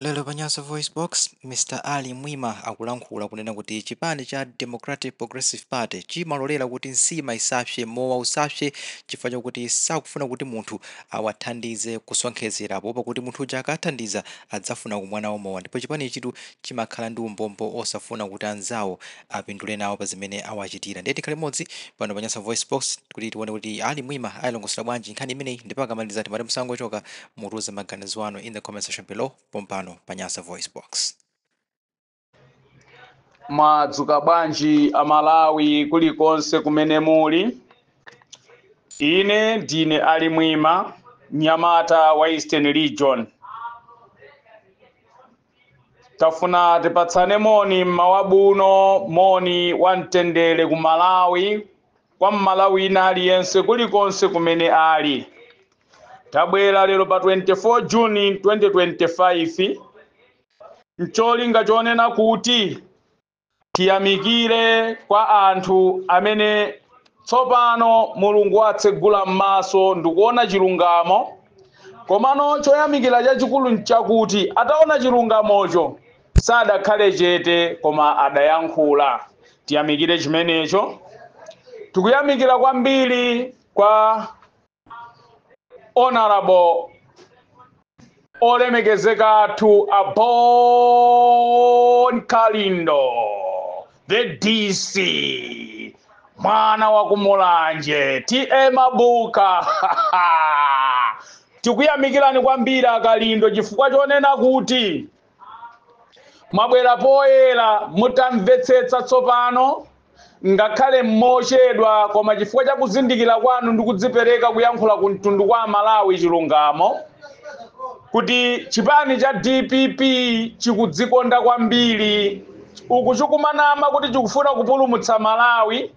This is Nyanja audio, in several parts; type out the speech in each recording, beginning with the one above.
Lero pa Nyasa VoiceBox, Mr Ali Mwima akulankhula kunena kuti chipani cha Democratic Progressive Party chimalolera kuti nsima isapse, mowa usapse, chifukwa chakuti sakufuna kuti munthu awathandize kusonkhezera, poopa kuti munthu uja akathandiza adzafuna kumwa nawo mowa. Ndipo chipanichitu chimakhala ndi umbombo osafuna kuti anzawo apindule nawo pa zimene awachitira. Ndiye tikhale limodzi pano pa Nyasa VoiceBox kuti tione kuti Ali Mwima ayilongosola bwanji nkhani imeneyi, ndipo akamaliza timati musangochoka, mutiuze maganizo anu in the comment section below pompano pa Nyasa VoiceBox. Mwadzuka bwanji Amalawi kulikonse kumene muli? Ine ndine Ali Mwima, mnyamata wa Eastern Region. Tafuna tipatsane moni mmawa buno, moni wa mtendere ku Malawi, kwa Mmalawi ina aliyense kulikonse kumene ali. Tabwera lero pa 24 Juni 2025 mcholinga chonena kuti tiyamikire kwa anthu amene tsopano Mulungu atsegula m'maso ndikuona chilungamo. Komano choyamikira chachikulu nchakuti ataona chilungamocho sadakhale chete, koma adayankhula. Tiyamikire chimenecho. Tikuyamikira kwambiri kwa Honorable, olemekezeka athu a Bon Kalindo, the DC, mwana wa kumulanje T/A Mabuka. Tikuyamikirani kwambiri Akalindo, chifukwa chonena kuti mwabwera poyera mutamvetsetsa tsopano, ngakhale mmochedwa, koma chifukwa cha kuzindikira kwanu ndi kudzipereka kuyankhula ku mtundu kwa Malawi chilungamo, kuti chipani cha DPP chikudzikonda kwambiri, uku chikumanama kuti chikufuna kupulumutsa Malawi,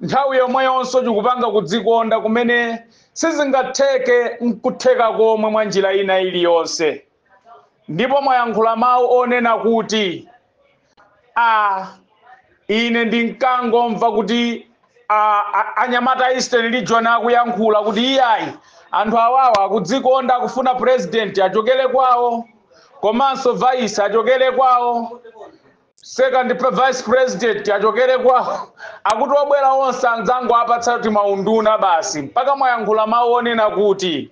nthawi yomweyonso chikupanga kudzikonda kumene sizingatheke nkutheka komwe mwa njira ina iliyonse. Ndipo mwayankhula mawu onena kuti a ine ndinkangomva kuti anyamata Eastern Region akuyankhula kuti iyayi, anthu awawa akudzikonda, akufuna president achokere kwawo, komanso vice achokere kwawo, second vice president achokere kwawo, akuti obwera onse anzango apatsa kuti maunduna basi. Mpaka mwayankhula mawu onena kuti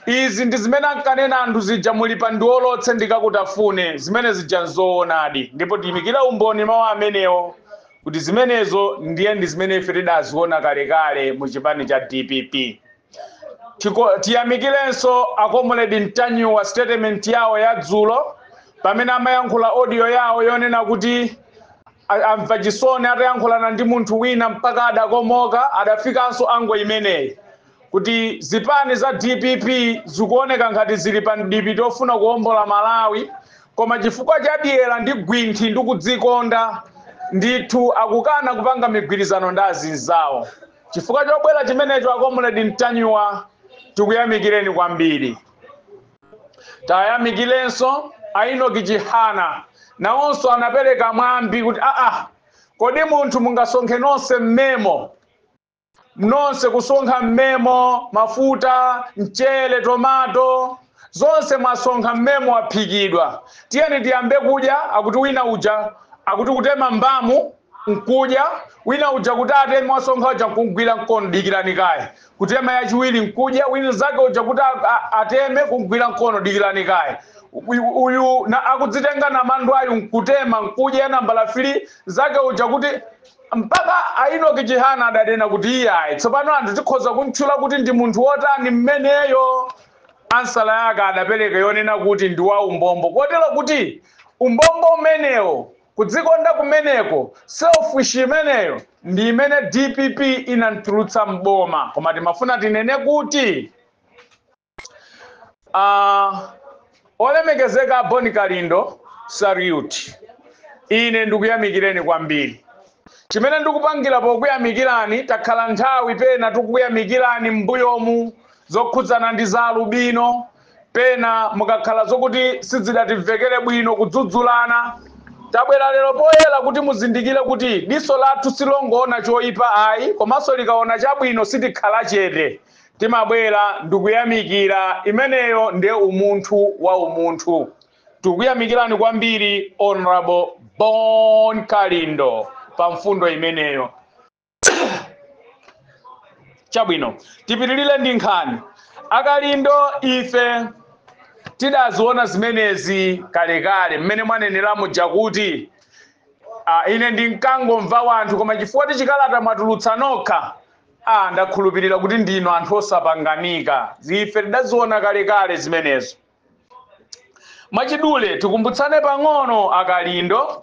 izi ndi zimene ankanena anthu zija, muli pa ndiolotse ndikakutafune, zimene zija nzoonadi. Ndipo tiyimikira umboni mawu amenewo kuti zimenezo ndiye ndi zimene ife tidaziona kalekale mu chipani cha DPP. Tiyamikirenso a Comrade Ntanyiwa, statement yawo ya dzulo pamene amayankhula audio yawo yonena kuti amva chisoni atayankhulana ndi munthu wina mpaka adakomoka, adafikanso ango imeneyi kuti zipani za DPP zikuoneka ngati zili pa mdipiti ofuna kuwombola Malawi, koma chifukwa cha dyera ndi gwinthi ndi kudzikonda ndithu akukana kupanga migwirizano ndi azinzawo. Chifukwa chobwera chimenecho, a Comrade Ntanyiwa, tikuyamikireni kwambiri. Tayamikirenso a Enoch Chihana, nawonso anapereka mwambi kuti aa, kodi munthu mungasonkhe nonse mmemo, nonse kusonkha mmemo, mafuta, mchere, tomato, zonse mwasonkha mmemo, waphikidwa, tiyeni tiyambe kudya. Akuti wina uja akuti kutema mbamu nkudya, wina uja kuti ateme wasonkha uja nkugwira mkono, dikirani kaye, kutema yachiwiri nkudya, wina zake uja kuti ateme kugwira mkono, dikirani kaye, uyu na akudzitenga namandu ayu nkutema nkudya nambala 3 zake uja, kuti mpaka a Enoch Chihana adanena kuti iyayi, tsopano anthu tikhoza kumtchula kuti ndi munthu wotani mmeneyo? Answer yake adapereka yonena kuti ndi wa umbombo, kotero kuti umbombo umenewo, kudzikonda kumeneko, selfish imeneyo ndi imene DPP inamtulutsa mboma. Koma timafuna tinene kuti olemekezeka Bon Kalindo, salute. Ine ndikuyamikireni kwambiri. Chimene ndikupangira pokuyamikirani, takhala nthawi pena tikukuyamikirani m'mbuyomu zokhudzana ndi za alubino, pena mukakhala zokuti sizidatimvekere bwino, kudzudzulana. Tabwera lero poyera kuti muzindikire kuti diso lathu silongoona choyipa ayi, komanso likaona chabwino sitikhala chete, timabwera ndikuyamikira. Imeneyo ndiye umunthu wa umunthu. Tikuyamikirani kwambiri, Honorable Bon Kalindo, pa mfundo imeneyo. Chabwino, tipitirire ndi nkhani. Akalindo, ife tidaziona zimenezi kalekale mmene mwanenera muja kuti ine ndinkangomva wanthu, koma chifukwa tichikalata mwatulutsa nokha, ndakhulupirira kuti ndinu anthu osapanganika. Ife tidaziona kalekale zimenezo. Mwachidule tikumbutsane pang'ono, Akalindo,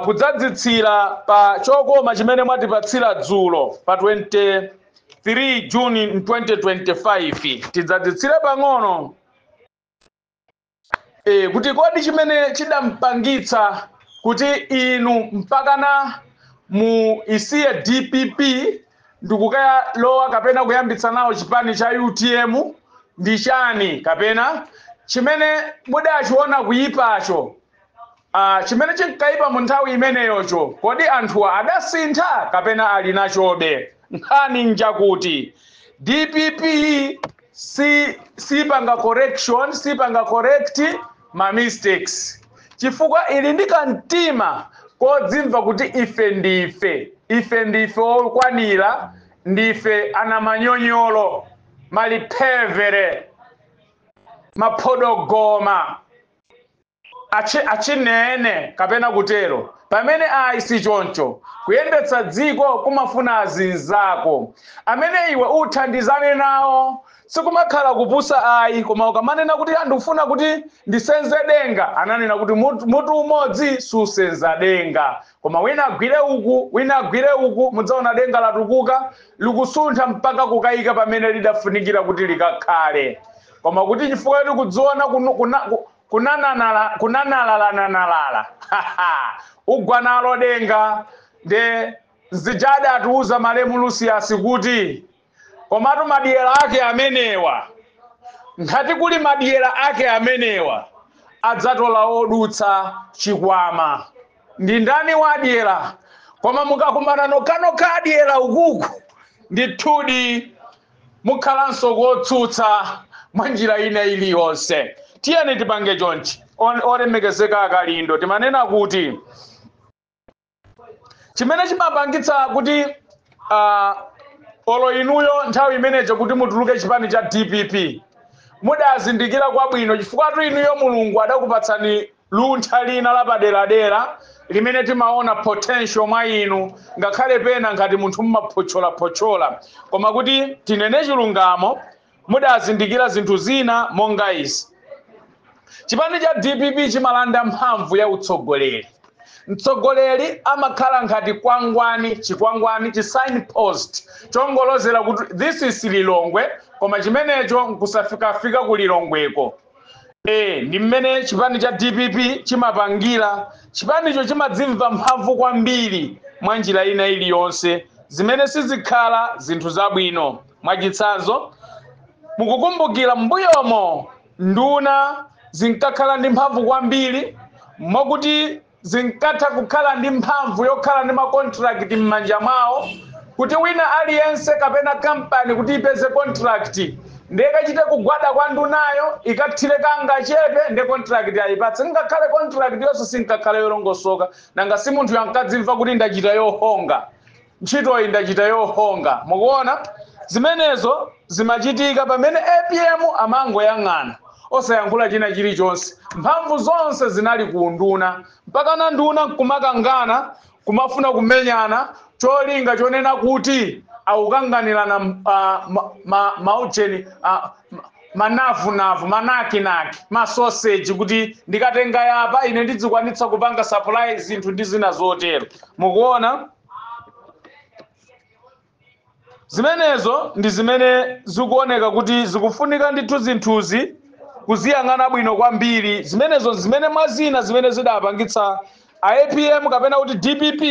kudzadzitsira pa chokoma chimene mwatipatsira dzulo pa 23 June 2025. Tidzadzitsire pang'ono kuti kodi chimene chidampangitsa kuti inu mpakana mu isiye DPP ndikukalowa kapena kuyambitsa nawo chipani cha UTM ndi chani, kapena chimene mudachiona kuyipacho, chimene chinkayipa mu nthawi imeneyocho, kodi anthuwa adasintha kapena ali nachobe? Nkhani njakuti DPP sipanga correction, sipanga correct ma mistakes, chifukwa ili ndi kamtima kodzimva kuti ife ndife, ife ndife okwanira, ndife anamanyonyolo, maliphevere, maphodogoma, achinene kapena kutero, pamene ayi, si choncho. Kuyendetsa dziko kumafuna azinzako amene iwe uthandizane nawo. Sikumakhala kupusa ayi, koma ukamanena kuti andikufuna kuti ndisenze denga, ananena kuti mutu umodzi susenza denga, koma wina agwire uku, wina agwire uku, mudzaona denga latukuka, likusuntha mpaka kukayika pamene lidafunikira kuti likakhale. Koma kuti chifukwa kuti kudziona kunanalalananalala, ugwa nalo denga. Nde zijada atiuza malemu Lucius kuti komatu madyera ake amenewa, ngati kuli madyera ake amenewa, adzatola odutsa chikwama. Ndi ndani wadyera? Koma mukakumana nokhanokha adyera ukuku, ndithudi mukhalanso kotsutsa mwa njira ina iliyonse. Tiyeni tipange chonchi, olemekezeka Akalindo. Timanena kuti chimene chimapangitsa kuti olo inuyo nthawi imenejo kuti mutuluke chipani cha DPP, mudazindikira kwabwino, chifukwa tu inuyo Mulungu adakupatsani luntha lina lapaderadera limene timaona potential mwa inu, ngakhale pena ngati munthu mumaphocholaphotchola, koma kuti tinene chilungamo, mudazindikira zinthu zina monga izi: chipani cha DPP chimalanda mphamvu ya utsogoleri. Mtsogoleri amakhala ngati kwangwani, chikwangwani, chi signpost chongolozera kuti this is Lilongwe, koma chimenecho nkusafikafika ku Lilongweko. Ndi mmene chipani cha DPP chimapangira. Chipanicho chimadzimva mphamvu kwambiri mwa njira ina iliyonse, zimene sizikhala zinthu zabwino. Mwachitsanzo, mukukumbukira m'mbuyomo nduna zinkakhala ndi mphamvu kwambiri, mwakuti zinkatha kukhala ndi mphamvu yokhala ndi ma contract m'manja mwawo, kuti wina aliyense kapena kampani kuti ipeze contract ndekachite kugwada kwa ndunayo, ikathire kanga chepe, nde contract ayipatse, ngakhale contract yonse sinkakhale yolongosoka. Nanga si munthu yankadzimva kuti ndachita yohonga ntchitoyi, ndachita yohonga. Mukuona zimenezo zimachitika pamene APM amangoyang'ana osayankhula china chilichonse. Mphamvu zonse zinali ku nduna, mpaka na nduna nkumakangana, kumafuna kumenyana, cholinga chonena kuti akukanganirana maujeni, manavunavu, manakinaki, masoseji, kuti ndikatenga yapa ine ndizikwanitsa kupanga supply zinthu ndi zina zotero. Mukuona zimenezo ndi zimene zikuoneka kuti zikufunika ndithu zinthuzi kuziyang'ana bwino kwambiri. Zimenezo zimene mwazina zimene zidapangitsa a APM kapena kuti DPP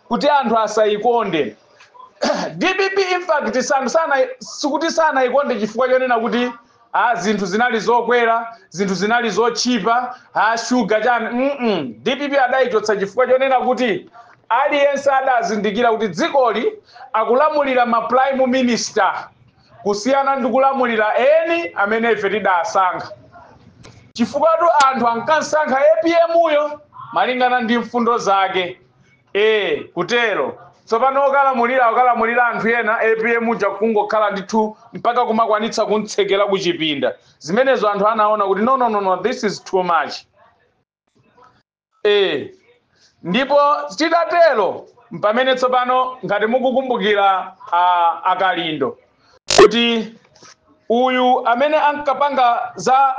kuti anthu asayikonde DPP. In fact, sana sikuti sanayikonde chifukwa chonena kuti zinthu zinali zokwera, zinthu zinali zotchipa, shuga chani. DPP adayichotsa chifukwa chonena kuti aliyense adazindikira kuti dzikoli akulamulira ma prime minister kusiyana ndi kulamulira eni amene ife tidasankha. Chifukwatu anthu ankansankha APM uyo malingana ndi mfundo zake. Kutero tsopano okalamulira okalamulira anthu ena, APM uja kungokhala ndithu mpaka kumakwanitsa kuntsekera kuchipinda. Zimenezo anthu anaona kuti no, no, no, no, this is too much. Ndipo titatero, pamene tsopano ngati mukukumbukira, Akalindo, kuti uyu amene ankapanga za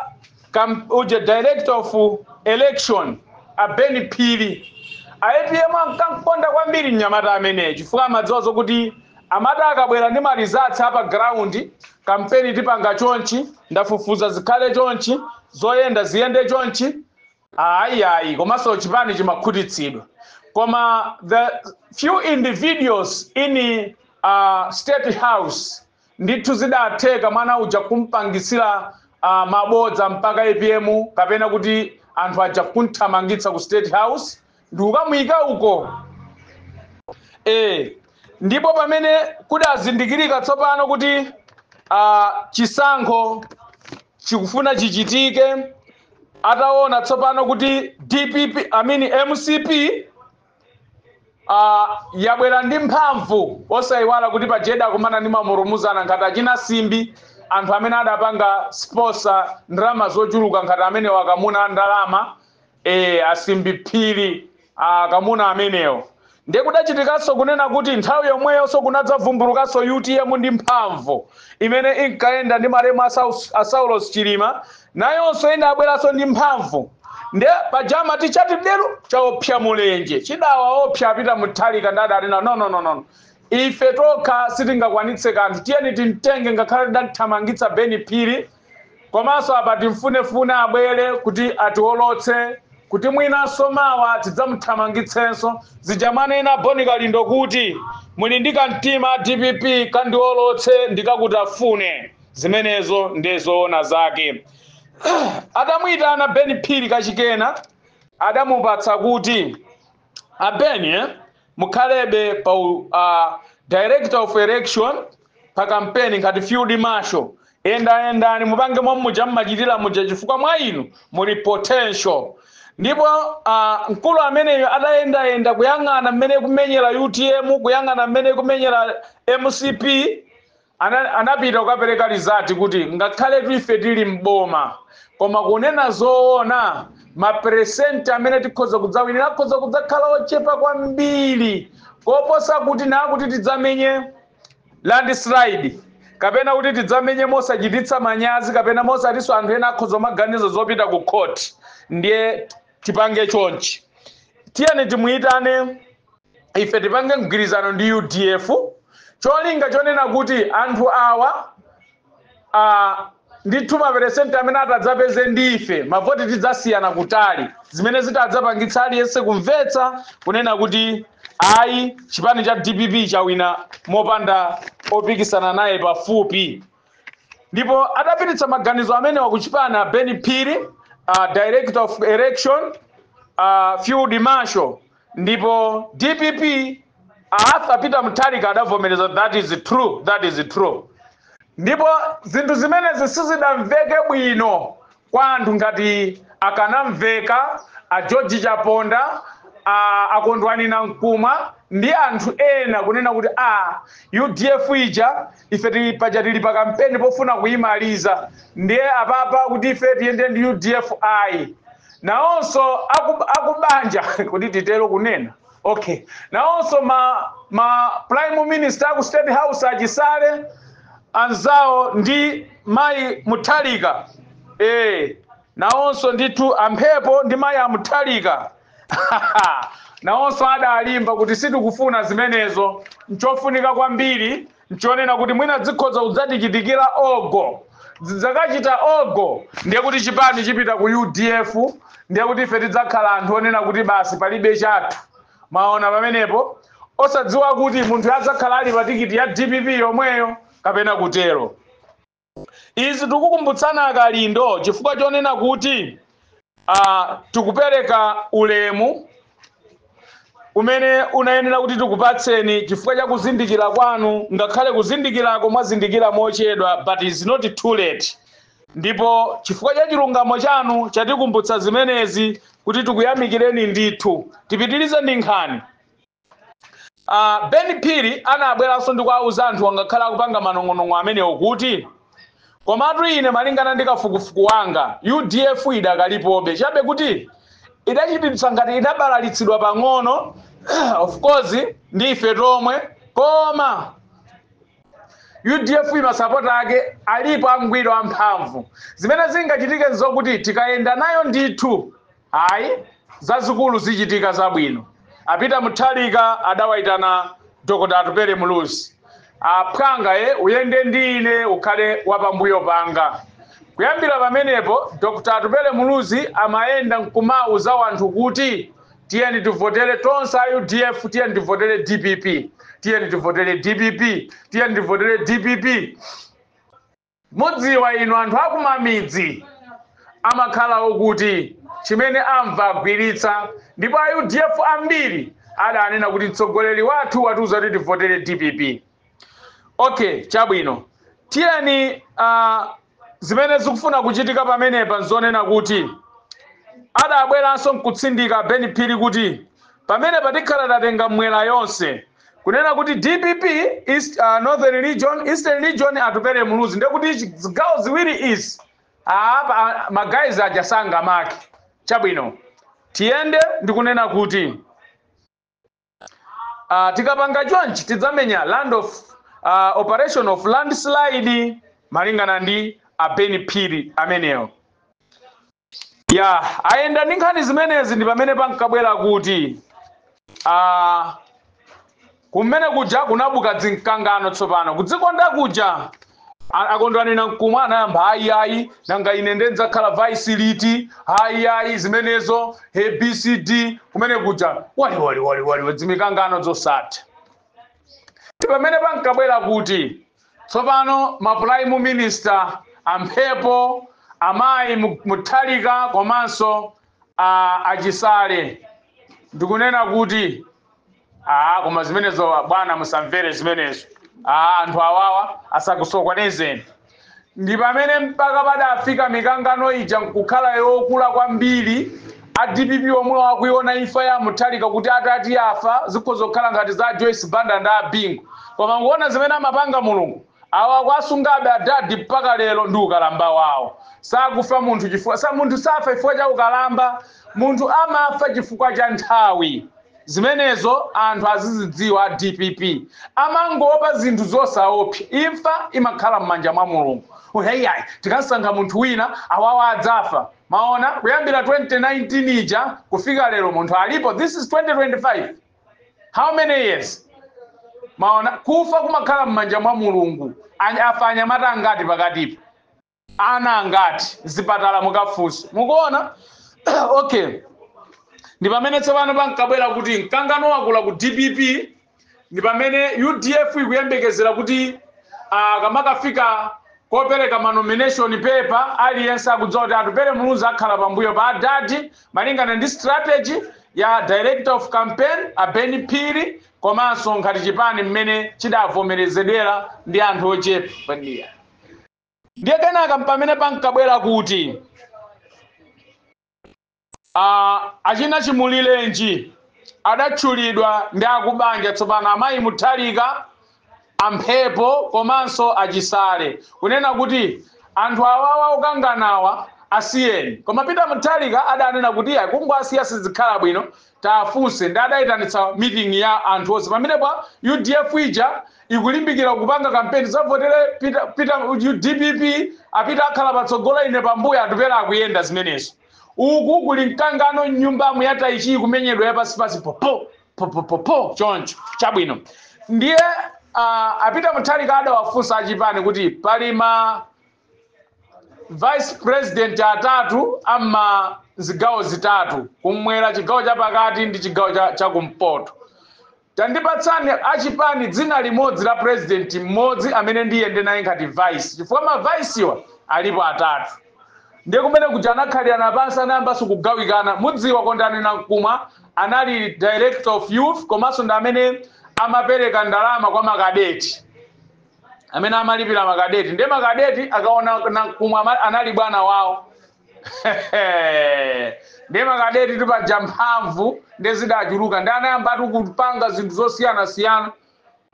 uje director of election, a Ben Phiri, a APM ankankonda kwambiri mnyamata ameneyi, chifukwa amadziwa zokuti amati akabwera ndi ma results apa ground, kampeni tipanga chonchi, ndafufuza zikhale chonchi, zoyenda ziyende chonchi, ayi ayi, komanso chipani chimakhutitsidwa. Koma the few individuals in State House ndithu zidatheka mwana uja kumpangisira mabodza mpaka APM kapena kuti anthu aja kunthamangitsa ku State House ndi kukamuyika uko. Ndipo pamene kudazindikirika tsopano kuti chisankho chikufuna chichitike, ataona tsopano kuti DPP, I mean MCP, yabwera ndi mphamvu, osayiwala kuti pajeda akumana ndi mamurumuzana ngati achina Simbi, anthu amene adapanga sponsor ndalama zochuluka ngati amene wakamuna a ndalama, Asimbi Phiri, akamuna amenewo. Ndiye kudachitikanso kunena kuti nthawi yomweyonso kunadzavumbulukanso UTM ndi mphamvu imene inkayenda ndi malemu a Saulos Chilima, nayonso inabweranso ndi mphamvu. Ndiye pajama tichati dero chaopsa mulenje, chidawaopsa apita Mutharika ndi adanena, "No, no, no, no, ife tokha sitingakwanitse kanthu. Tiyeni timtenge, ngakhale tidathamangitsa Beni Phiri, komanso apa timfunefune abwere kuti atiolotse, kuti mwinanso mawa tidzamuthamangitsenso." Zija mwanena Boni Kalindo kuti muli ndi kamtima DPP kandiolotse ndikakutafune, zimenezo ndizoona zake. Atamuyitana Ben Phiri kachikena, adamupatsa kuti abeni, mukhalebe pa director of election pa campaign ngati field marshal. Endayendani, mupange momwe mmachitira muja, chifukwa mwa inu muli potential. Ndipo mkulu ameneyo adayendayenda kuyang'ana mmene kumenyera UTM, kuyang'ana mmene kumenyera MCP, anapita kukapereka result kuti ngakhale ife tili mboma, koma kunena zoona maperesenti amene tikhoza kudzawinira akhoza kudzakhala ochepa kwambiri, koposa kuti nakuti tidzamenye landslide kapena kuti tidzamenye mosachititsa manyazi kapena mosatinso anthu ena akhoza maganizo zopita ku court. Ndiye tipange chonchi, tiyeni timuyitane, ife tipange mgwirizano ndi UDF, cholinga chonena kuti anthu awa ndithu maperesenti amene atadzapeze ndi ife mavoti tidzasiyana kutali, zimene zitadzapangitsa aliyense kumvetsa kunena kuti ayi, chipani cha DPP chawina mopanda opikisana naye pafupi. Ndipo atapititsa maganizo amenewa ku chipani, a Ben Phiri, director of election, field marshal, ndipo DPP, Arthur Peter Mutharika adavomereza, "That is true, that is true." Ndipo zinthu zimenezi sizidamveke bwino kwa anthu ngati akanamveka a George Chaponda, a Kondwani Nankhumwa ndi anthu ena, kunena kuti a UDF ija ife tili paja, tili pa kampeni pofuna kuyimaliza, ndiye apapa kuti ife tiyende ndi UDF ayi. Nawonso akubanja, kuti titero kunena, okay, nawonso ma prime minister aku State House, achisale anzawo ndi mayi Mutharika, nawonso ndithu amphepo ndi mayi amutharika nawonso adalimba kuti sitikufuna zimenezo. Nchofunika kwambiri nchonena kuti mwina zikhoza kudzatichitikira ogo, zidzakachita ogo, ndiye kuti chipani chipita ku UDF, ndiye kuti ife tidzakhala anthu onena kuti basi, palibe chathu. Maona pamenepo, osadziwa kuti munthu adzakhala ali pa tikiti ya DPP yomweyo kapena kutero. Izi tikukumbutsana Akalindo chifukwa chonena kuti tikupereka ulemu umene unayenera kuti tikupatseni chifukwa cha kuzindikira kwanu, ngakhale kuzindikirako mwazindikira mochedwa, but is not too late. Ndipo chifukwa cha chilungamo chanu chatikumbutsa zimenezi kuti tikuyamikireni ndithu. Tipitirize ndi nkhani. Ben Phiri anabweranso ndi kuwauza anthu angakhala akupanga manong'onong'o amenewo kuti komatu ine malingana ndi kafukufuku wanga, UDF idakalipobe, chabe kuti idachititsa ngati idabalalitsidwa pang'ono, of course ndi ife tomwe, koma UDF masapota ake alipo angwiro amphamvu. Zimene zingachitike nzokuti tikayenda nayo ndithu, ayi, zazikulu zichitika zabwino. Apita Mutharika adawayitana Dr. Atupele Muluzi, aphwanga, uyende ndi ine, ukhale wapambuyo panga. Kuyambira pamenepo Dr. Atupele Muluzi amayenda nkumauza wanthu kuti tiyeni tivotere tonse a UDF, tiyeni tivotere DPP, tiyeni tivotere DPP, tiyeni tivotere DPP. Mudziwa inu anthu akumamidzi amakhala okuti chimene amva agwiritsa, ndipo a UDF ambiri adanena kuti mtsogoleri wathu watiuza kuti tivotere DPP. Okay, chabwino, tiyeni zimene zikufuna kuchitika pamenepa nzonena kuti adabweranso nkutsindika Ben Phiri kuti pamene patikhala tatenga mwera yonse, kunena kuti DPP East, Northern Region, Eastern Region Atupele Muluzi, ndekuti zigawo ziwiri izi apa ma guys aja sangamake. Chabwino, tiyende ndikunena kuti tikapanga chonchi tidzamenya land of operation of landslide malingana ndi a Ben Phiri amenewo. Ya ayenda ndi nkhani zimenezi. Ndi pamene pankabwera kuti kumene kuja kunabuka dzimkangano tsopano kudzikonda kuja. Akondwani Nankhumwa anayamba, "Ayi, ayi, nanga ine ndenzakhala vice liti? Ayi, ayi, zimenezo ABCD." Kumene kuja wali wali wali wali dzimikangano zosatha. Pamene pankabwera kuti tsopano ma prime minister amphepo, amayi Mutharika komanso achisale, ndikunena kuti koma zimenezo bwana musamvere zimenezo, anthu awawa asakusokonezeni. Ndi pamene mpaka padafika mikangano ija nkukhala yokula kwambiri. A DPP omwe akuiona imfa ya Mutharika kuti atati afa zikhoza kukhala ngati za Joyce Banda ndi abingu, koma nkuona zimene amapanga Mulungu, awa akuasungabe adadi mpaka lero ndi ukalamba wawo. Sakufa munthu chifukwa sa munthu safa chifukwa cha ukalamba, munthu amafa chifukwa cha nthawi. Zimenezo anthu azizidziwa. A DPP amangopa zinthu zosaopsa. Imfa imakhala m'manja mwa Mulungu. Heyayi, tikasankha munthu wina awawa adzafa. Maona kuyambira 2019 ija kufika lero munthu alipo. This is 2025, how many years? Maona kufa kumakhala m'manja mwa Mulungu. Afa anyamata angati pakatipo, ana angati zipatala mukafunsa mukuona. Okay, ndi pamene tsopano pankabwera kuti mkangano wakula ku DPP. Ndi pamene UDF ikuyembekezera kuti kamakafika kopereka ma nomination paper, aliyense akudziwa kuti Atupele Muluzi akhala pambuyo pa adadi malingana ndi strategy ya director of campaign a Ben Phiri, komanso ngati chipani mmene chidavomerezedwera ndi anthu ochepa. Ndiye kenaka pamene pankabwera kuti achina Chimulirenji adatchulidwa ndi akubanja tsopano, amayi Mutharika, amphepo komanso achisale, kunena kuti anthu awawa okanganawa asiyeni. Koma Peter Mutharika adanena kuti iya, kungowasiya sizikhala bwino, tafunse. Ndi adayitanitsa meeting ya anthu onse. Pamenepo UDF ija ikulimbikira kupanga kampeni zavotere Peter, Peter DPP, apita akhala patsogolo, ine pambuyo, Atupele akuyenda zimenezo. Uku kuli mkangano mnyumbamu ya taichi kumenyedwa yapasipasi popo popo popo choncho. Chabwino, ndiye apita Mutharika adawafunsa achipani kuti pali ma vice president atatu ama zigawo zitatu, kumwera, chigawo chapakati ndi chigawo chakumpoto. Tandipatsani achipani dzina limodzi la president mmodzi amene ndiyende naye ngati vice, chifukwa ma vice wa alipo atatu. Ndiye kumene kuja anakhalirana pansi, anayambanso kugawikana. Mudziwa Kondwani Nankhumwa anali director of youth komanso ndi amene amapereka ndalama kwa makadeti. Amene amalipira makadeti, ndiye makadeti akaona Nankhumwa anali bwana wawo, ndiye makadeti tipaja mphamvu ndiye zidachuluka, ndi anayambatu kupanga zinthu zosiyanasiyana,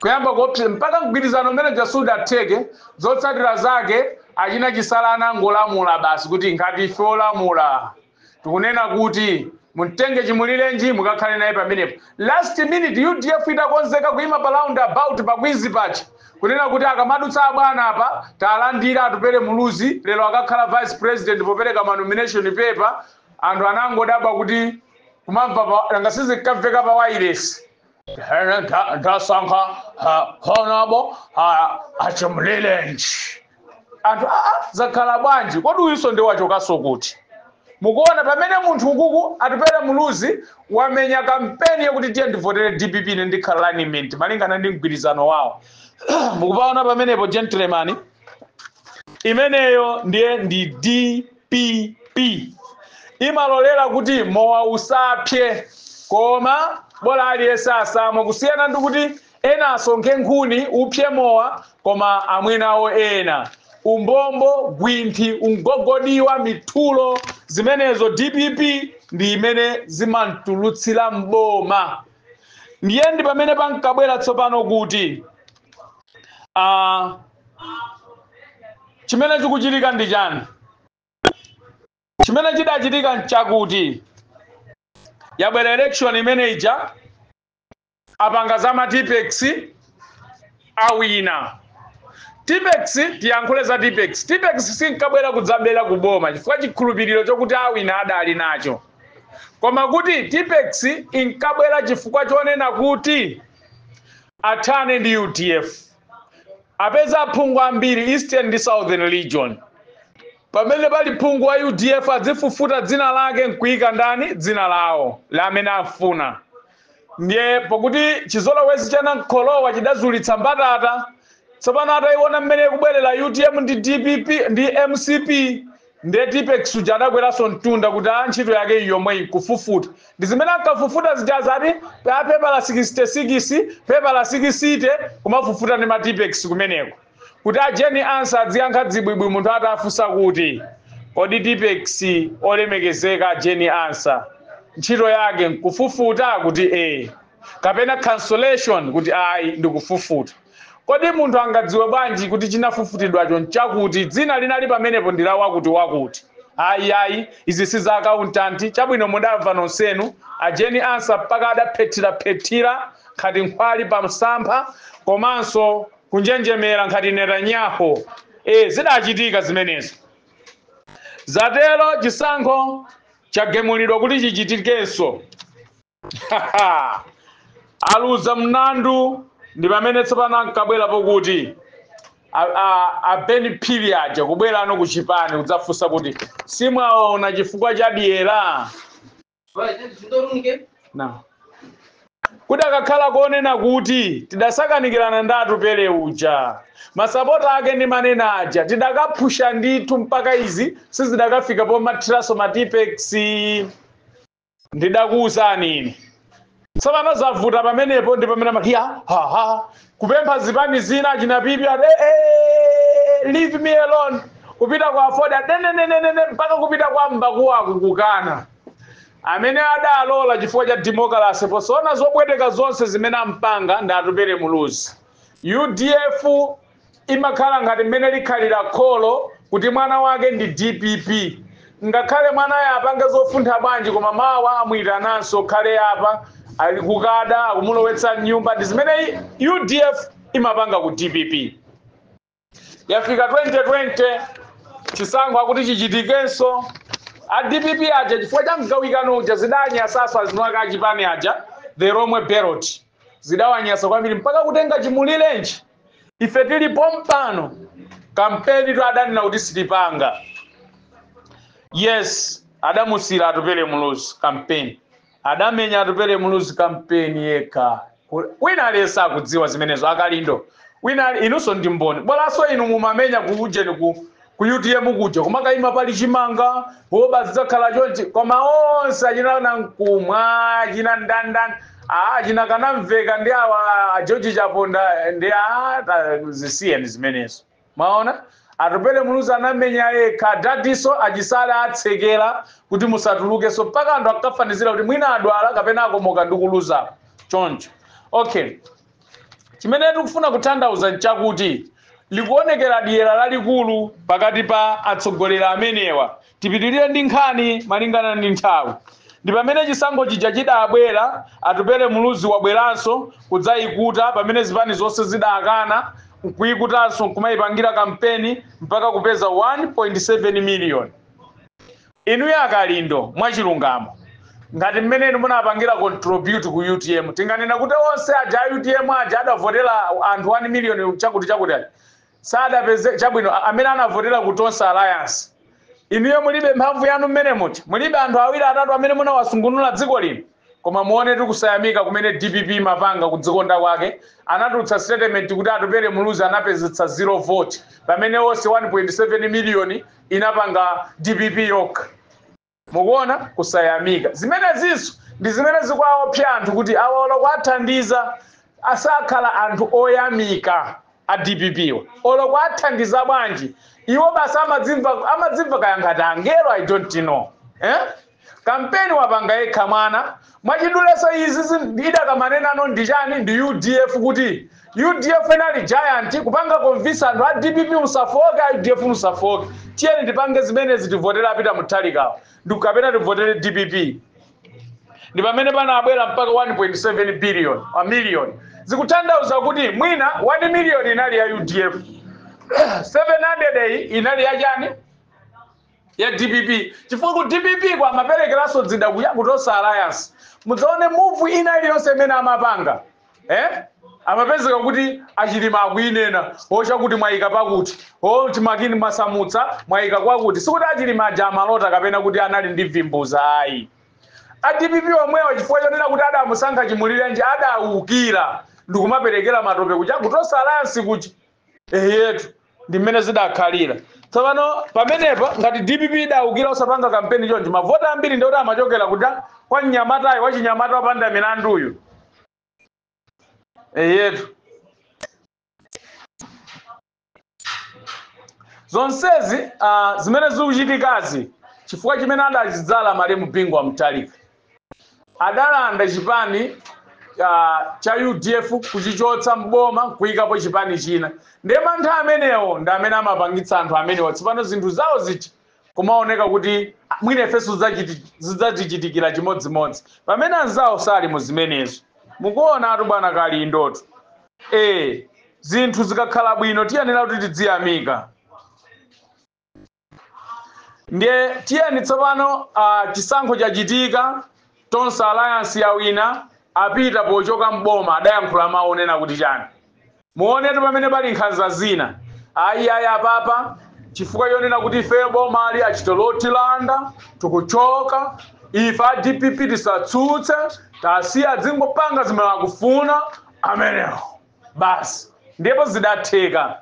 kuyamba kuopsa mpaka mgwirizano umene jasudatheke. Zotsatira zake, achina Chisala anangolamula basi kuti ngati ife olamula tikunena kuti mutenge Chimulirenji, mukakhale naye pamenepo. Last minute, UDF itakonzeka kuyima pa roundabout pakwizi pacha, kunena kuti akamadutsa abwana apa talandira Atupele Muluzi, lero akakhala vice president, popereka ma nomination paper, anthu anangodabwa kuti kumamva ngasizikamveka pa wireless, "Ndasankha Honorable aChimulirenji." Anthu, aa, zakhala bwanji? Kodi uyuso ndi wachokaso kuti? Mukuona pamene munthu ukuku Atupele Muluzi wamenya kampeni yakuti tiye ndivotere DPP, ine ndikhala running mate malingana ndi mgwirizano wawo. Mukupaona pamenepo, gentleman, imeneyo ndiye ndi DPP, imalolera kuti mowa usapye koma bola aliyense asamwe, kusiyana ndi kuti ena asonkhe nkhuni upye mowa koma amwenawo ena. Umbombo, gwinthi, ungogodiwa, mithulo, zimenezo DPP ndi imene zimantulutsira mboma. Ndiye ndi pamene pankabwera tsopano kuti chimene chikuchitika ndi chani? Chimene chidachitika nchakuti yabwera election imene ija, apanga za matipex, awina Tipex. Tiyankhule za Tipex. Tipex sinkabwera kudzabera kuboma chifukwa chikhulupiriro chokuti awina adali nacho, koma kuti Tipex inkabwera chifukwa chonena kuti athane ndi UDF, apeza aphungu ambiri Eastern ndi Southern Region. Pamene pali phungu wa UDF, adzifufuta dzina lake nkuyika ndani? Dzina lawo la amene afuna. Ndiye pokuti chizolowezi cha namkholowa chidazulitsa mbatata. Tsopano atayiona mmene ikubwerera UTM ndi DPP ndi MCP, ndiye Tipex uja adakweranso mtunda kuti a ntchito yake yomwe nkufufuta. Ndi zimene ankafufuta zija zati pa pepa la 66, pepa la 60, kumafufuta ndi matipex kumeneko, kuti a Jane Ansah adziyankha dzibwibwi. Munthu atafunsa kuti, "Kodi Tipex, olemekezeka Jane Ansah, ntchito yake nkufufuta?" Kuti e, kapena cancellation, kuti ayi, ndikufufuta. Kodi munthu angadziwe bwanji kuti chinafufutidwacho nchakuti dzina linali pamenepo ndi la wakuti wakuti? Ayi, ayi, izi si za accountant. Chabwino, mudamva nonsenu a Jane Ansah mpaka adaphethiraphethira nkhati nkhwali pa msampha, komanso kunjenjemera nkhati Netanyahu. E, zidachitika zimenezo. Zatero chisankho chagemulidwa kuti chichitikenso. Aluza mlandu. Ndi pamene tsopano ankabwera pokuti a Ben Phiri aja kubwera ano ku chipani kudzafunsa kuti simwaona chifukwa cha dyera na kuti akakhala kuonena kuti tidasakanikirana ndi Atupele uja, masapota ake ndi manena aja, tidakaphusha ndithu mpaka izi sizidakafika pomathiranso matipex. Ndidakuwuzani ine. Tsopano zavuta pamenepo. Ndi pamene amati ya ha kupempha zipani zina, chinapipi ati, "Eh, leave me alone." Kupita kwa AFORD, nenenenene, mpaka kupita kwa Mbakuwaku kukana. Amene adalola chifukwa cha democracy, posaona zobweteka zonse zimene ampanga ndi Atupele Muluzi. UDF imakhala ngati mmene likhalira kholo kuti mwana wake ndi DPP, ngakhale mwanayo apange zofuntha bwanji, koma mawa amwitananso, khale apa, ali kukada, akumulowetsa mnyumba. Ndi zimene UDF imapanga ku DPP. Yafika 2020, chisankho akuti chichitikenso. A DPP aja, chifukwa cha mgawikano uja, zidanyasasa azinwaka achipani aja, the Lomwe Belt, zidawanyasa kwambiri mpaka kutenga Chimulirenji. Ife tilipo mpano, kampeni tu adanena kuti sitipanga. Yes, adamusira Atupele Muluzi kampeni, adamenya Atupele Muluzi kampeni yekha. Wina aliyense akudziwa zimenezo. Akalindo, wina inunso ndi mboni. Bwalanso inu mumamenya ku ujeni, ku UTM kuja, kumakayima pali chimanga woba, zidzakhala chonchi. Koma onse achina Nankumwa, achina ndandani, Achina Kanamveka ndi awa a George Chaponda ndi zisiyeni zimenezo. Maona Atupele Muluzi anamenya yekha, dadiso achisale atsekera kuti musatulukenso mpaka anthu akafanizira kuti mwina adwala kapena akomoka ndi kuluza choncho. Okay, chimene tikufuna kutanthauza nchakuti likuonekera dyera lalikulu pakati pa atsogoleri amenewa. Tipitirire ndi nkhani malingana ndi nthawi. Ndi pamene chisankho chija chidabwera, Atupele Muluzi wabweranso kudzayikuta pamene zipani zonse zidakana nkuyikutanso, nkumayipangira kampeni mpaka kupeza 1.7 million. Inuyo Akalindo, mwachilungamo, ngati mmene inu munapangira contribute ku UTM, tinganena kuti onse aja a UTM aja adavotera anthu 1 million chakuti chakuti aja sadapeze chabwino, amene anavotera ku Tonse Alliance, inuyo mulibe mphamvu yanu mmene muti mulibe anthu awiri atatu amene munawasungunula dziko lino. Koma muone tikusayamika kumene DPP mapanga kudzikonda kwake. Anatulutsa statement kuti Atupele Muluzi anapezetsa 0 vote, pamene onse 1.7 million inapanga DPP yokha. Mukuona kusayamika zimenezinso ndi zimene zikuwaopsa anthu kuti awa kuwathandiza asakhala anthu oyamika a DPP wa. Olo kuwathandiza bwanji, iwo basi amadzimva kaya ngati angelo, I don't know, eh? Kampeni wapanga yekha mwana. Mwachiduleso izi idakamanenano ndi chani? Ndi UDF, kuti UDF inali giant kupanga convince anthu a DPP, musafoke, a UDF musafoke, tiyeni tipange zimenezi, tivotera a Peter Mutharikawo ndikukapena tivotere DPP. Ndi pamene panabwera mpaka 1.7 billion a million. Zikutanthauza kuti mwina 1 million inali ya UDF, 700 iyi inali ya chani? Ya DPP, chifukwa ku DPP kwa amaperekeranso dzida kuya ku Tonse Alliance. Mudzaone move ina iliyonse imene amapanga, amapezeka kuti achilima akuyinena ochakuti mwayika pakuti o chimakini mwasamutsa mwayika kwakuti. Sikuti achilima aja amalota kapena kuti anali ndi vimbuza, ayi. A DPP omwewa, chifukwa chonena kuti adamusankha Chimulirenji, adawukira ndikumaperekera matope kuja ku Tonse Alliance kuchi eyetu. Ndi mmene zidakhalira. Tsopano pamenepo ngati DPP idawukira osapanga kampeni chonchi, mavota ambiri ndikuti amachokera kuja kwa mnyamatayo, wachinyamata wopanda milanduyu, eyetu. Zonsezi zimene zikuchitikazi chifukwa chimene adachidzala malemu Bingu wa Mutharika, adalanda chipani cha UDF kuchichotsa mboma kuyikapo chipani china. Ndiye mantha amenewo ndi amene amapangitsa anthu amenewo tsopano zinthu zawo zichi kumaoneka kuti mwina ifenso zidzatichitikira chimodzimodzi, pamene anzawo sali mu zimenezo. Mukuona atu bwana Kalindotu, zinthu zikakhala bwino tiyenera kuti tidziyamika. Ndiye tiyeni tsopano, chisankho chachitika, Tonse Alliance yawina. Apita pochoka mboma adayankhula mawu onena kuti chani? Muonetu pamene pali nkhanza zina. Ayi, ayi, apapa chifukwa chonena kuti ife boma ali achitolotilanda tikuchoka, ife a DPP tisatsutse, tasiya dzingopanga zimene akufuna amenewo basi. Ndipo zidatheka.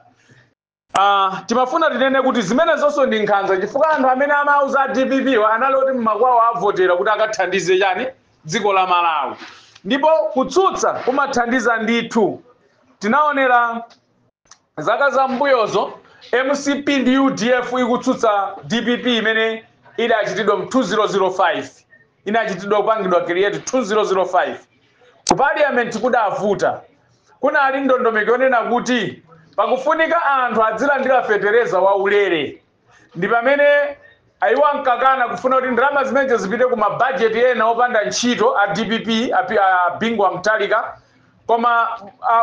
Timafuna tinene kuti zimene zonso ndi nkhanza, chifukwa anthu amene amauza a DPP wa anali oti mmakwawo avotera kuti akathandize chani? Dziko la Malawi. Ndipo kutsutsa kumathandiza ndithu. Tinaonera zaka za mbuyozo MCP ndi UDF ikutsutsa DPP imene idachitidwa mu 2005, inachitidwa kupangidwa create 2005. Ku parliament kudavuta, kunali ndondomeko yonena kuti pakufunika anthu adzilandira fetereza waulere. Ndi pamene iwo ankakana kufuna kuti ndalama zimenezo zipite ku mabajeti ena opanda ntchito a DPP, a Bingu wa Mutharika. Koma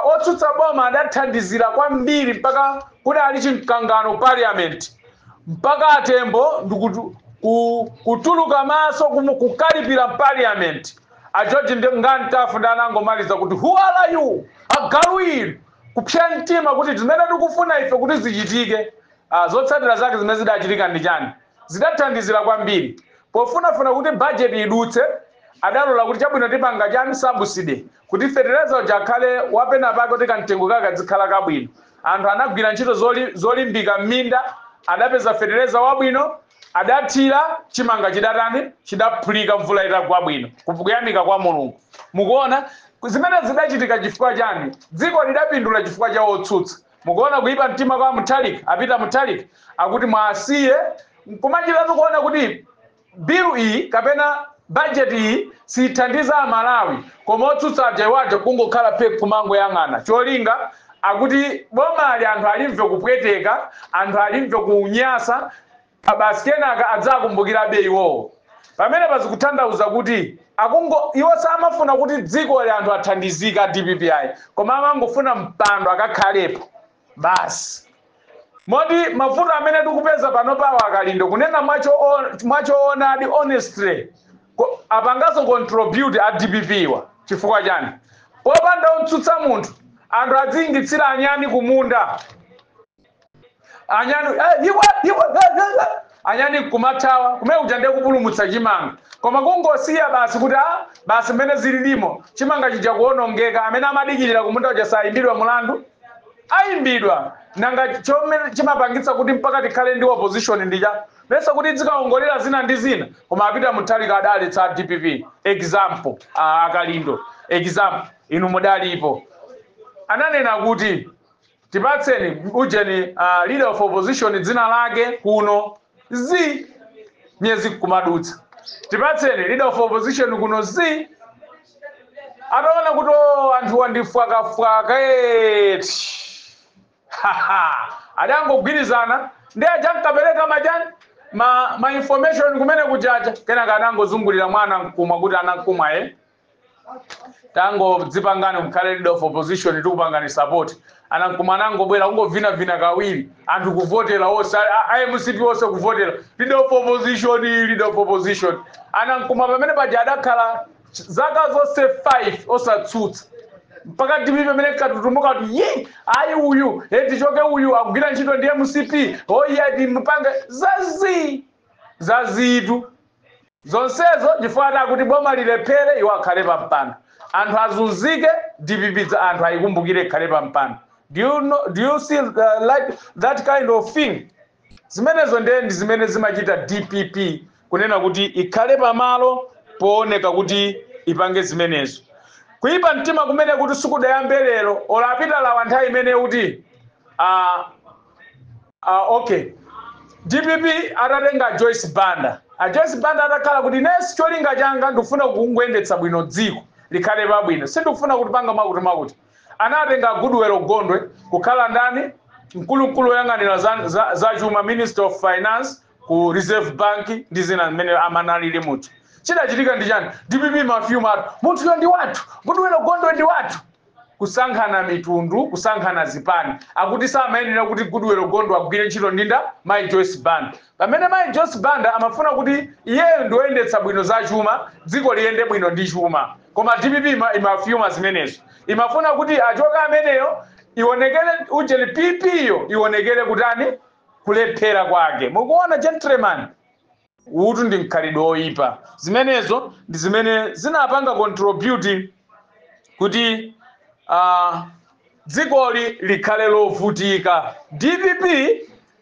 otsutsa boma adathandizira kwambiri mpaka kunali chimkangano parliament, mpaka atembo kutuluka maso kukalipira parliament. A George Ngantafu ndi anangomaliza kuti, "Who are you, agalu inu?" Kupsya mtima kuti zimene tikufuna ife kuti zichitike. Zotsatira zake zimene zidachitika ndi chani? Zidathandizira kwambiri pofunafuna kuti budget idutse. Adalola kuti chabwino, tipanga chani? Subsidy, kuti fetereza uja akhale wapena pake, kuti kamtengo kake kadzikhala kabwino. Anthu anagwira ntchito zolimbika m'minda, adapeza fetereza wabwino, adathira chimanga, chidatani? Chidaphulika mvula itagwa bwino, kuyamika kwa Mulungu. Mukuona zimene zidachitika chifukwa chani? Dziko lidapindula chifukwa cha otsutsa. Mukuona kuipa mtima kwa Mutharika, apita Mutharika akuti mwasiye nkumachitatu kuona kuti bill iyi kapena budget iyi sithandiza Amalawi, koma otsutsa aja iwaja kungokhala pe kumangoyang'ana. Cholinga akuti bomali anthu alimve kupweteka, anthu alimve kunyasa basi, kenaka adzakumbukirabe iwowo. Pamene pazikutanthauza kuti akungo iwo samafuna kuti dziko li anthu athandizika DPP, koma amangofuna mpando akakhalepo basi. Moti mavuto amene tikupeza pano pawo, Akalindo, kunena mwachoonadi, honestly, apangaso contribute a DPP wa. Chifukwa chani? Popanda untsutsa munthu, anthu adziyingitsira anyani kumunda, anyani iwe iwe anyani kumathawa kumene kuja, ndiye kupulumutsa chimanga. Koma kungosiya basi kuti a basi, mmene zililimo chimanga chija kuwonongeka, amene amadikirira kumunda uja sayimbidwa mulandu? Ayimbidwa. Nanga chomene chimapangitsa kuti mpaka tikhale ndi opposition ndija mesa kuti zikaongolera zina ndi zina? Koma apita Mutharika adaletsa DPP. Example, Akalindo, example, inu mudalipo, ananena kuti tipatseni ujeni leader of opposition dzina lake kuno zi miyezi kumadutsa, tipatseni leader of opposition kuno zi. Ataona kuti oh, anthu wandifwakafwaka eti, adangogwirizana ndi aja nkapereka majani ma information kumene kujaja. Kenaka anangozungulira mwana mkumwa kuti anamkumwa ye tangodzipangani mukhale leader of opposition, tikupangani support. Anamkumwa anangobwera kungovinavina kawiri, anthu kuvotera onse, a MCP onse kuvotera leader of opposition, leader of opposition. Anamkumwa pamene paja adakhala zaka zonse 5 osatsutsa, mpaka DPP pamene katutumuka kuti ye ayi, uyu tichoke, uyu akugwira ntchito ndi MCP, oiye timupange zazi zazitu zonsezo, chifukwa akuti boma lilephere, iwo akhale pa mpando, anthu azunzike, DPP za anthu ayikumbukire, ikhale pa mpando. Do you know, do you see like that kind of thing? Zimenezo ndiye ndi zimene zimachita DPP, kunena kuti ikhale pamalo pooneka kuti ipange zimenezo. Kuyipa mtima kumene kuti sikudayambe lero, olapita lawa nthawi imene kuti okay, DPP atatenga Joyce Banda, a Joyce Banda atakhala kuti nesi cholinga changa ndikufuna kungoyendetsa bwino dziko likhale pabwino, sindikufuna kuti panga mwakuti mwakuti, anatenga Goodwell Gondwe kukhala ndani? Mkulumkulu woyang'anira za chuma, Minister of Finance ku Reserve Bank ndi zina mmene amanalili munthu. Chidachitika ndi chani? DPP mafyuma atu, munthuyo ndi wathu, Goodwell Gondwe ndi wathu. Kusankhana mitundu, kusankhana zipani, akuti samayenera kuti Goodwell Gondwe agwire ntchito ndinda Mai Joyce Banda, pamene Mai Joyce Banda amafuna kuti iyeyo ndioyendetsa bwino za chuma, dziko liyende bwino ndi chuma. Koma DPP imafyuma zimenezo, imafuna kuti achoke ameneyo, ionekere ujeni PP yo ionekere kutani? Kulephera kwake. Mukuona, gentleman, utu ndi mkhalidwe oyipa. Zimenezo ndi zimene zinapanga contribute kuti dzikoli likhale lovutika. DPP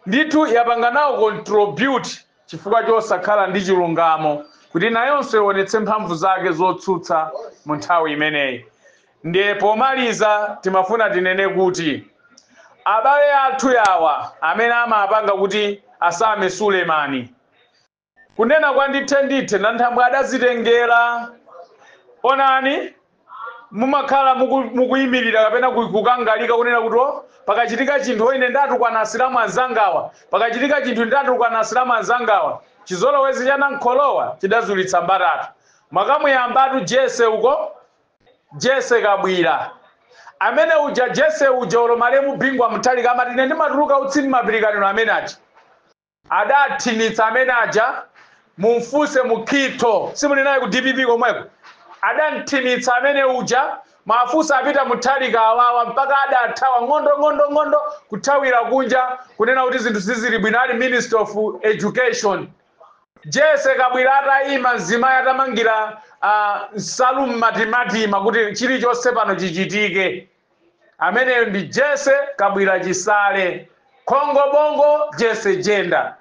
ndithu yapanga nawo contribute chifukwa chosakhala ndi chilungamo, kuti nayonso ionetse mphamvu zake zotsutsa mu nthawi imeneyi. Ndiye pomaliza timafuna tinene kuti abale athu yawa amene amapanga kuti asame Sulemani, kunena kwa ndithe ndithe na nthambwe adazitengera. Onani, mumakhala mukuyimirira kapena kukangalika kunena kuti oh, pakachitika chinthu ine ndatukwana asilamu anzangawa, pakachitika chinthu ndatukwana asilamu anzangawa. Chizolowezi cha namkholowa chidazulitsa mbatata. Mwakamuyambatu Jese uko, Jese Kabwira amene uja, Jese uja, olo malemu Bingwa Mutharika amati ine ndimatuluka utsi mmapirikaniro amene aja, adathinitsa amene aja. Mumfunse Mukhito, simuli naye ku DPP komweko, adamthinitsa amene uja. Mafunso apita Mutharika awawa mpaka adathawa ng'ondo ng'ondo ng'ondo kuthawira kunja, kunena kuti zinthu sizili bwino, ali Minister of Education. Jese Kabwira atayima, mzimayi atamangira nsalu mmatimatima kuti chilichonse pano chichitike. Ameneyo ndi Jese Kabwira Chisale, khongo bongo Jese jenda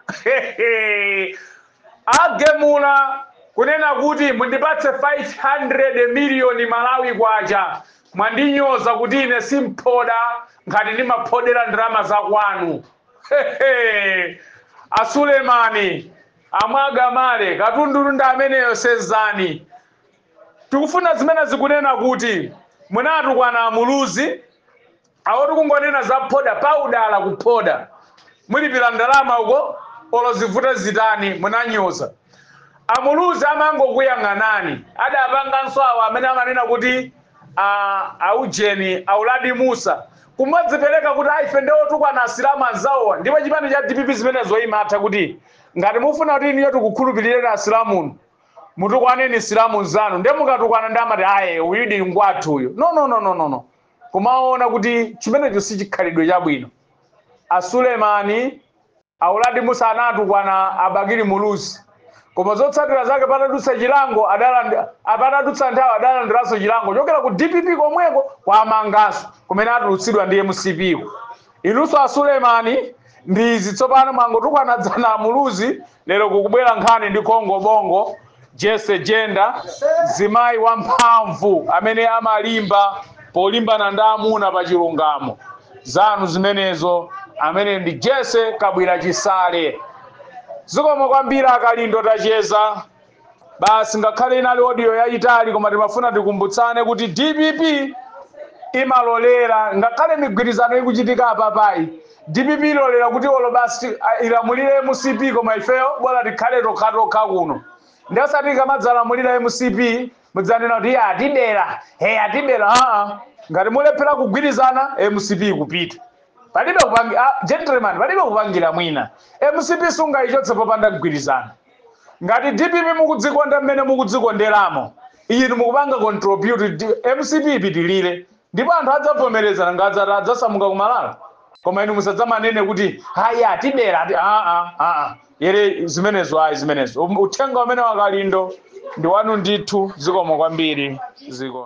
agemula. Kunena kuti mundipatse 500 miliyoni Malawi kwacha, mwandinyoza kuti ine simphoda ngati ndimaphodera ndalama zakwanu. Hehe. Asulemani amwagamale katundulu ndi ameneyo sezani. Tikufuna zimene zikunena kuti munatukwana amuluzi awo, tikungonena za phoda paudala kuphoda mulipira ndalama uko olo zivute zitani. Munanyoza amuluzi, amangokuyang'anani. Adapanganso awo amene amanena kuti aujeni auladi Musa kumadzipereka kuti aife ndeotukwana asilamu anzawowa. Ndipo chipani cha DPP zimenezo imatha kuti ngati mufuna kuti iniyo tikukhulupirireni asilamunu, mutukwaneni silamu nzanu. Ndiye mukatukwana ndi amati aye uyu ndi ngwathu uyu. No, no, no, no, no, no. Kumaona kuti chimenecho si chikhalidwe chabwino. Asulemani auladi Musa anatukwana abakili Muluzi, koma zotsatira zake patadutsa chilango patadutsa nthawi adalandiranso chilango chokera ku DPP komweko kwa amanganso kumene atulutsidwa ndi MCP ko. Inunso Asulemani ndi izi tsopano, mwangotukwana dzana amuluzi, lero kukubwera nkhani ndi Kongo Bongo Jesse Jenda, zimayi wamphamvu amene amalimba polimbana ndi amuna pa chilungamo. Zanu zimenezo, amene ndi Jesse Kabwira Chisale. Zikomo kwambiri akalindo, tacheza basi. Ngakhale inali audio yayitali, koma timafuna tikumbutsane kuti DPP imalolera ngakhale migwirizano ikuchitika apapayi. DPP ilolera kuti olo basi ilamulire MCP, koma ifeyo bola tikhale tokhatokha kuno. Ndasati ikamadzalamulira MCP mudzanena kuti iye atibera, he atibera. Aa, ngati mulephera kugwirizana, MCP ikupita. Palibe kupangi, gentleman, palibe kupangira mwina. MCP sungayichotse popanda kugwirizana. Ngati DPP mukudzikonda mmene mukudzikonderamo, inu mukupanga contribute MCP ipitilire, ndipo anthu adzavomerezana ngadzati adzasamuka kumalala. Koma inu musadzamanene kuti hayi atibera ati aa aa yere zimenezo, ayi zimenezo. Uthenga umene wakalindo ndi wanu ndithu. Zikomo kwambiri, ziko.